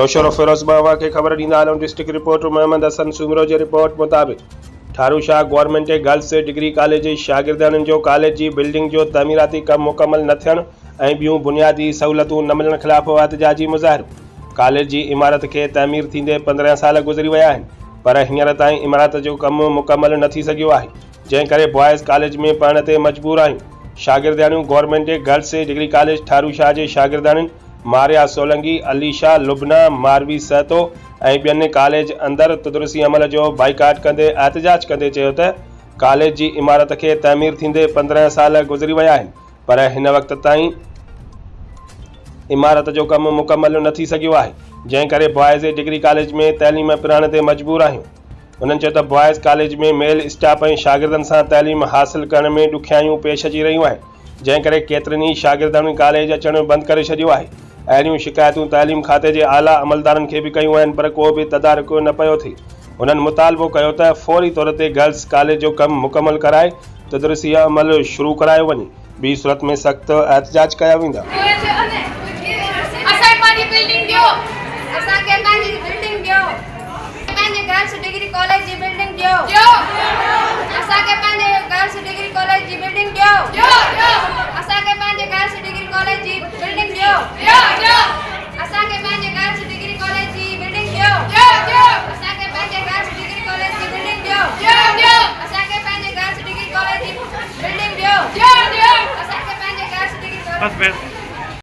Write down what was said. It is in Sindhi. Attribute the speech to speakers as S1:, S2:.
S1: نوشهروفيروز مان اوهان کي خبر ڏيندا هلون ڊسٽرڪٽ رپورٽر محمد حسن سومرو جي رپورٽ مطابق Tharushah government girls degree college جي شاگردياڻين جو ڪاليج جي بلڊنگ جو تعميراتي ڪم مڪمل نه ٿيڻ ۽ ٻيون بنيادي سهولتون نه ملڻ خلاف احتجاجي مظاهرو ڪاليج جي عمارت کي تعمير ٿيندي 15 سال گذري ويا آهن پر هينئر تائين عمارت جو ڪم مڪمل نه ٿي سگهيو آهي جنهن ڪري بوائز ڪاليج ۾ پڙهڻ تي مجبور آهيون. شاگردياڻيون government girls degree college Tharushah جي شاگردياڻين ماريا سولنگي، عليشا، لبنيٰ، ماروي سهتو ۽ ٻين ڪاليج اندر تدرسي عمل جو بائيڪاٽ ڪندي احتجاج ڪندي چيو ته ڪاليج جي عمارت کي تعمير ٿيندي 15 سال گذري ويا آهن پر هن وقت تائين عمارت جو ڪم مڪمل نه ٿي سگهيو آهي جنهن ڪري بوائز ڊگري ڪاليج ۾ تعليم پرائڻ تي مجبور آهيون. هنن چيو ته بوائز ڪاليج ۾ ميل اسٽاف ۽ شاگردن سان تعليم حاصل ڪرڻ ۾ ڏکيائيون پيش اچي رهيون آهن، جنهن ڪري ڪيترن ئي شاگردن ڪاليج اچڻ بند ڪري ڇڏيو آهي. اهڙيون شڪايتون تعليم کاتي جي اعليٰ عملدارن کي به ڪيون آهن پر ڪو به تدارڪ نه پيو ٿئي. هنن مطالبو ڪيو ته فوري طور تي گرلز ڪاليج جو ڪم مڪمل ڪرائي تدريسي عمل شروع ڪرايو وڃي، ٻي صورت ۾ سخت احتجاج ڪيا ويندا.
S2: اسان کي پنهنجي بلڊنگ ڏيو.
S3: اسان کي پنهنجي بلڊنگ ڏيو. پنهنجي گرلس ڊگري ڪاليج جي بلڊنگ ڏيو.
S2: ڏيو.
S3: اسان کي پنهنجي گرلس ڊگري ڪاليج جي بلڊنگ ڏيو.
S2: ڏيو ڏيو.
S3: اسان کي پنهنجي گرلس ڊگري ڪاليج جي بلڊنگ ڏيو.
S2: ڏيو ڏيو.
S3: اسان کي پنهنجي گرلس ڊگري ڪاليج جي بلڊنگ ڏيو.
S2: ڏيو ڏيو.
S3: اسان کي پنهنجي گرلس ڊگري ڪاليج جي بلڊنگ ڏيو.
S2: ڏيو ڏيو.
S3: اسان کي پنهنجي گرلس ڊگري ڪاليج جي بلڊنگ ڏيو.
S2: ڏيو ڏيو.
S3: اسان کي پنهنجي گرلس ڊگري ڪاليج.